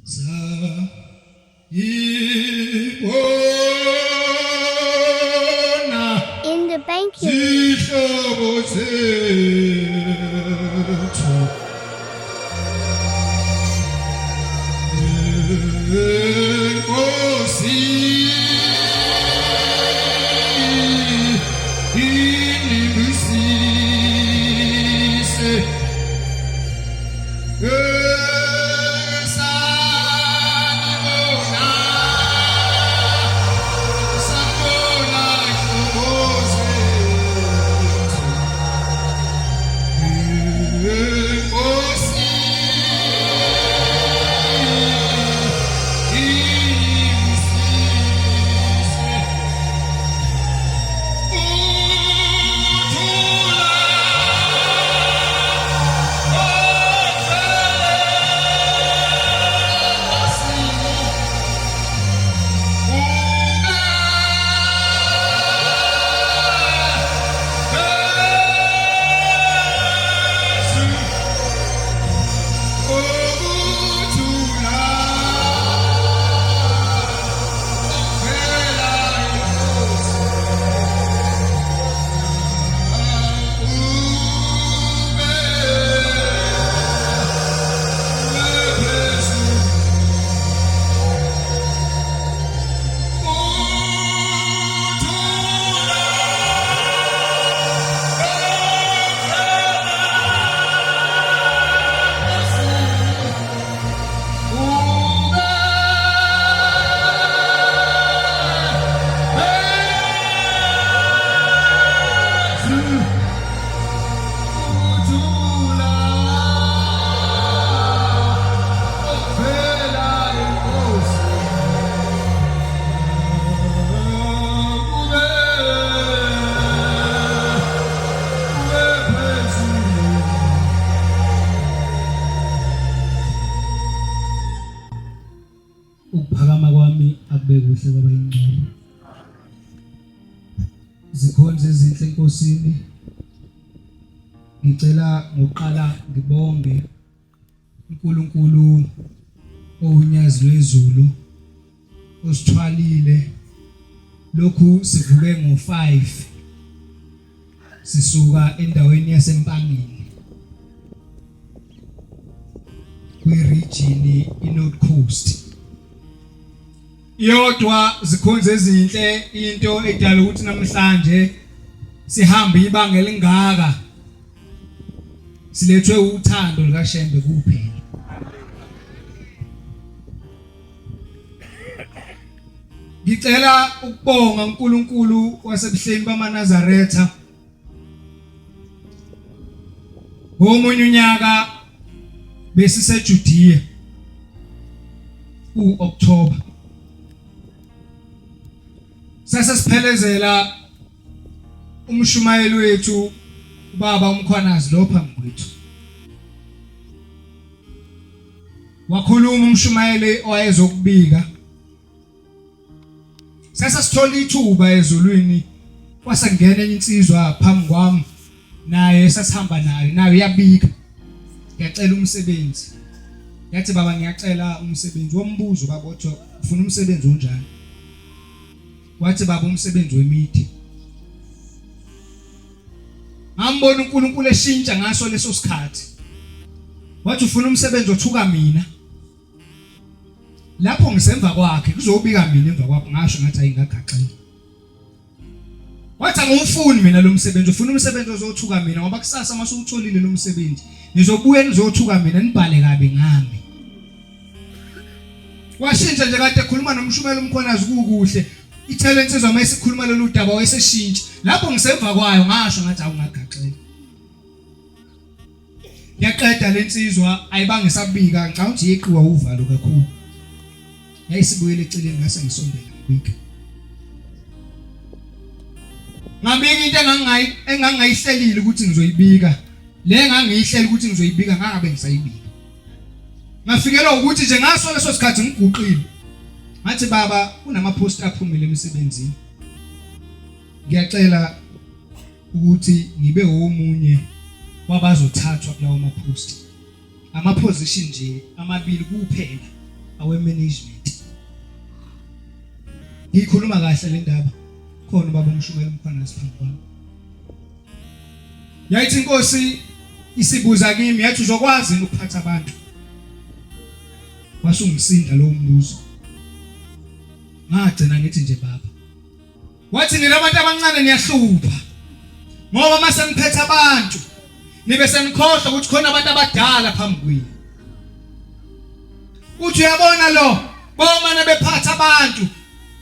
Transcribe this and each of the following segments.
Sayibona In the banking. zihlobo zethu Nkosi inibusise. Ukuphakama kwami akube kuhle kwabayingcwele. Zikhonze ezinhle eNkosini. Ngicela ngokuqala ngibonge uNkulunkulu owunyazi lwezulu osithwalile lokhu sivuke ngo-5 sisuka endaweni yaseMpangeni kwi-region i-North Coast. Iyodwa zikhonze ezinhle into edala ukuthi namhlanje sihambe ibanga elingaka silethwe uthando likaShembe kuphela. Ngicela ukubonga uNkulunkulu wasebuhleni bamaNazaretha Ngomunye unyaka besiseJudiya uOctober sase siphelezela umshumayeli wethu ubaba uMkhwanazi lo phambi kwethu wakhuluma umshumayeli owayezokubika Sase sithola ithuba ezulwini kwase kungena enye insizwa phambi kwami naye sasihamba nayo nayo iyabika ngiyacela umsebenzi yathi baba ngiyacela umsebenzi wombuzo baba wathi ufuna umsebenzi onjani wathi baba umsebenzi wemithi ngambona uNkulunkulu eshintsha ngaso leso sikhathi wathi ufuna umsebenzi othuka mina Lapho ngisemva kwakhe kuzobika mina emva kwakho ngasho ngathi ayingagaxela. Wathi angumfuni mina lo msebenzi ufuna umsebenzi ozothuka mina ngoba kusasa uma usuwutholile lo msebenzi nizobuya nizothuka mina nibhale kabi ngami. Washintsha nje kade ekhuluma nomshumela umkhwanazi kukuhle. Ithele insizwa uma isikhuluma lolu daba wayeseshintsha. Lapho ngisemva kwayo ngasho ngathi awungagaxela. Yaqeda lensizwa ayibange isabika ngicabanga ukuthi yeqiwa uvalo kakhulu. Yayisibuyele eceleni ngase ngisondela ngibika. Ngabika into engangayi engangayihlelile ukuthi ngizoyibika. Le engangiyihlela ukuthi ngizoyibika ngangabe ngisayibika. Ngafikelwa ukuthi nje ngaso leso sikhathi ngiguqile. Ngathi baba kunama post aphumile emsebenzini. Ngiyacela ukuthi ngibe womunye wabazothathwa kulawo mapost ama-position nje amabili kuphela. awe management. Ngikhuluma kahle le ndaba khona ubaba umshumela umkhwanazi phambi kwami. Yayithi inkosi isibuza kimi yathi uzokwazi ukuphatha abantu. Wasungisinda lowo mbuzo. Ngagcina ngithi nje baba. Wathi nina abantu abancane niyahlupha. Ngoba mase niphethe abantu nibe senikhohlwa ukuthi khona abantu abadala phambi kwenu. Uthi uyabona lo bomane bephatha abantu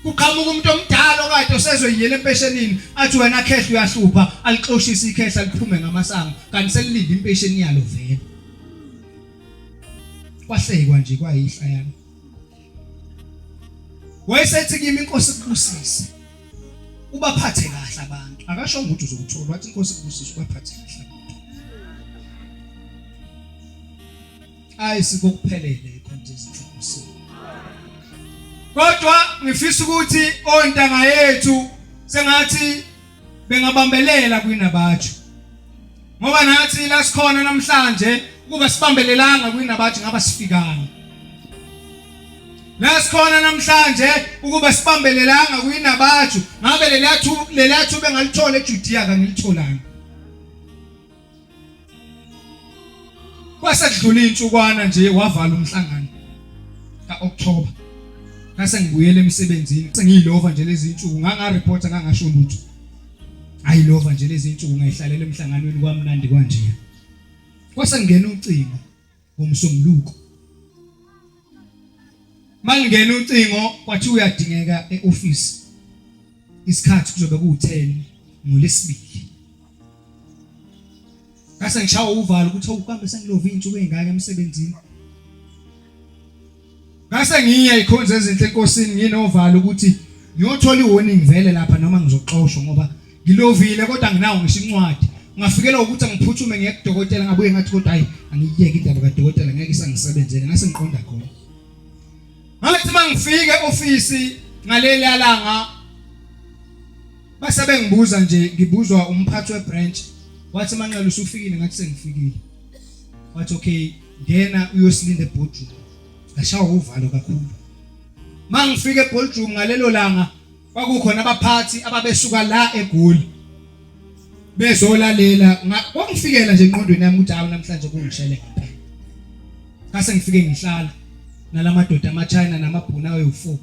kuqhamuka umuntu omdala okade osezoyiyela empeshenini athi wena khehla uyahlupha alixoshise ikhehla liphume ngamasango kanti selilinde impesheni yalo vele. Kwahlekwa nje kwayihlayana. Wayesethi kimi inkosi ikubusise. Ubaphathe kahle abantu. Akasho ukuthi uzokuthola wathi inkosi ikubusise ubaphathe kahle abantu. Ayi sikokuphelele ikhonto ezinhle. Kodwa ngifisa ukuthi ontanga yethu sengathi bengabambelela kwinabatsho ngoba nathi la sikhona namhlanje ukuba sibambelelanga kwinabatsho ngaba sifikanga la sikhona namhlanje ukuba sibambelelanga kwinabatsho ngabe leliyathuba leliyathuba engalithola eJudea kangilitholanga Kwase kudlula insukwana nje wavala umhlangano kaOctober. Ngase ngibuyele emsebenzini sengiyilova nje lezi insuku nganga report ngangasho lutho. Ayilova nje lezi insuku ngayihlalela emhlanganweni kwamnandi kwanje. Kwase ngena ucingo ngomsombuluko. Malingena ucingo kwathi uyadingeka eoffice. Isikhathi kuzobe ku10 ngolesibili. Ngase ngishawa uvalo ukuthi awukambe sengilove izinsuku ezingaka emsebenzini. Ngase ngiya ikhonze ezinhle enkosini nginovalo ukuthi ngiyothola iwarning vele lapha noma ngizoxoshwa ngoba ngilovile kodwa nginawo ngisho incwadi. Ngafikela ukuthi angiphuthume ngiye kudokotela ngabuye ngathi kodwa hayi angiyiyeke indaba kadokotela ngeke isangisebenzele ngase ngiqonda khona. Ngathi mangifika eofisi ngaleli langa Base bengibuza nje ngibuzwa umphathi webranch wathi manqele usufikile ngathi sengifikile. Wathi okay ngena uyosilinda eboardroom. Ngashawa uvalo kakhulu. Mangifika eboardroom ngalelo langa kwakukhona abaphathi ababesuka la eGoli bezolalela kwangifikela nje engqondweni yami ukuthi hawu namhlanje kungishele ngempela. Ngase ngifike ngihlala nalamadoda amaChina namabhunu ayi-4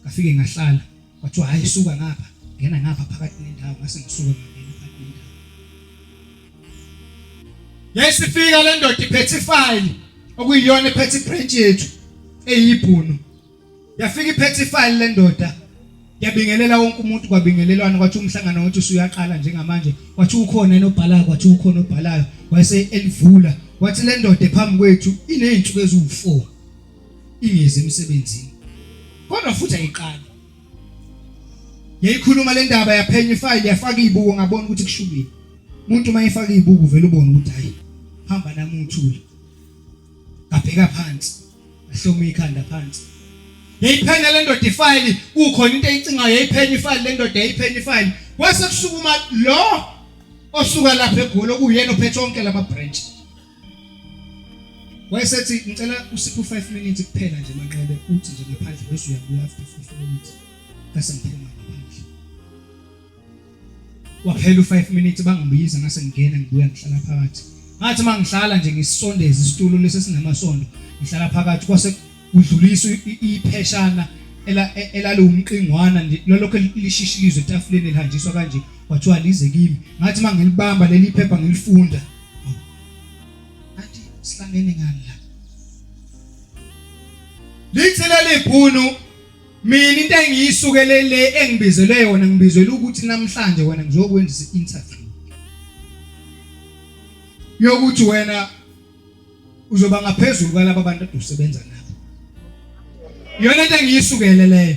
ngafike ngahlala kwathiwa hayi suka ngapha ngena ngapha phakathi nendawo ngase ngisuka ngangena phakathi nendawo yayisifika le ndoda iphethe ifayili okuyiyona ephethe ibranch yethu eyibhunu yafika iphethe ifayili le ndoda yabingelela wonke umuntu kwabingelelwana kwathi umhlangano wathi usuyaqala njengamanje kwathi ukhona enobhalayo kwathi ukhona obhalayo wayese elivula wathi le ndoda phambi kwethu inezinsuku eziwu4 ingezi emsebenzini kodwa futhi ayiqali yayikhuluma le ndaba yaphenya ifayili yafaka izibuko ngabona ukuthi kushubile umuntu uma efaka izibuko uvela ubone ukuthi hayi hamba nami uthule ngabheka phansi ngahloma ikhanda phansi yayiphenya le ndoda ifayili kukhona into eyicingayo yayiphenya ifayili le ndoda yayiphenya ifayili kwase kusukuma lo osuka lapha eGoli okuyena ophethe onke lama branch Wayesethi ngicela usiphe u5 minutes kuphela nje Manqele uthi nje ngaphandle bese uyabuya after 5 minutes. Ngase ngiphuma ngaphandle. Waphela u5 minutes bangibiza ngase ngingena ngibuya ngihlala phakathi. Ngathi mangihlala nje ngisondeza isitulo lesi esinamasondo ngihlala phakathi kwase kudluliswa ipheshana elaliwumqingwana nje lolokho lishishilizwe etafuleni lihanjiswa kanje kwathiwa lize kimi ngathi mangilibamba leli phepha ngilifunda Athi sihlangene ngani la? Lithi leli bhunu mina into engiyisukele le engibizelwe yona ngibizelwe ukuthi namhlanje wena ngizokwenzisa i-interview yokuthi wena uzoba ngaphezulu kwalaba bantu odusebenza nabo. Yona into engiyisukele leyo.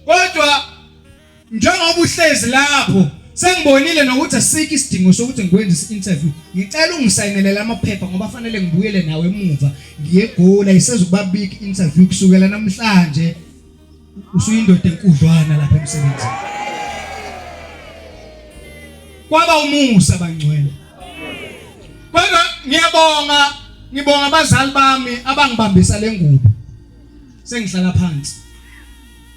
Kodwa Njengoba uhlezi lapho sengibonile nokuthi asikho isidingo sokuthi ngikwenze i-interview ngicela ungisayinelele amaphepha ngoba fanele ngibuyele nawe emuva ngiye eGoli ayisezukuba big interview kusukela namhlanje usuyindoda enkudlwana lapha emsebenzini kwaba umusa bangcwele kodwa ngiyabonga ngibonga abazali bami abangibambisa lengubo. Sengihlala phansi.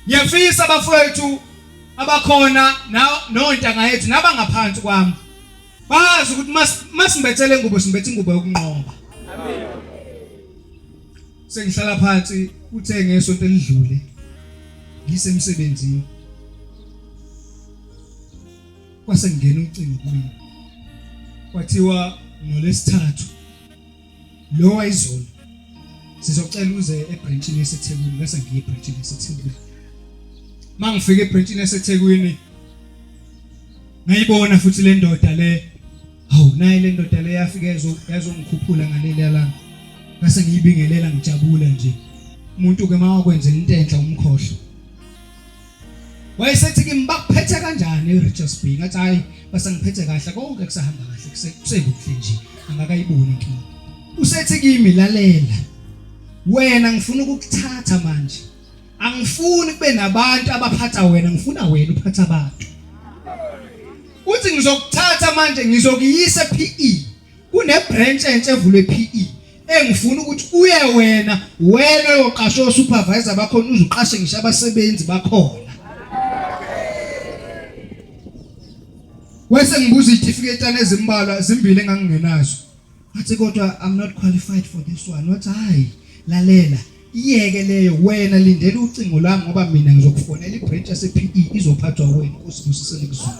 Ngiyafisa bafowethu abakhona nontanga yethu nabangaphansi kwami bazi ukuthi masimbethele ingubo simbethe ingubo yokunqoba. Sengihlala phansi uthe ngesonto elidlule ngisemsebenzini kwase ngena ucingo kumina kwathiwa ngolesithathu lo wayizolo sizocela uze ebranchini yaseThekwini bese ngiye ebranchini yaseThekwini mangifika ebranchini yaseThekwini ngayibona futhi le ndoda le hawu naye le ndoda le yafika yazongikhuphula ngaleli langa ngase ngiyibingelela ngijabula nje umuntu ke mawakwenzela into enhle umkhohlo Wayesethi kimi bakuphethe kanjani eRichards Bay? Ngathi hayi basangiphethe kahle konke kusahamba kahle kusekuhle nje angakayiboni inkinga. Usethi kimi lalela wena ngifuna ukukuthatha manje. Angifuni kube nabantu abaphatha wena ngifuna wena uphatha abantu. Uthi ngizokuthatha manje ngizokuyisa ePE. Kune branch entsha evulwe ePE. Engifuna ukuthi uye wena wena oyoqasha osupervisor bakhona uzuqashe ngisho abasebenzi bakhona. Wese ngibuza izitifiketana ezimbalwa zimbili engangingenazo. Wathi kodwa I'm not qualified for this one. Wathi hayi lalela iyeke leyo wena lindela ucingo lwami ngoba mina ngizokufonela ibranch yase PE izophathwa wena Nkosi busisele kuzulu.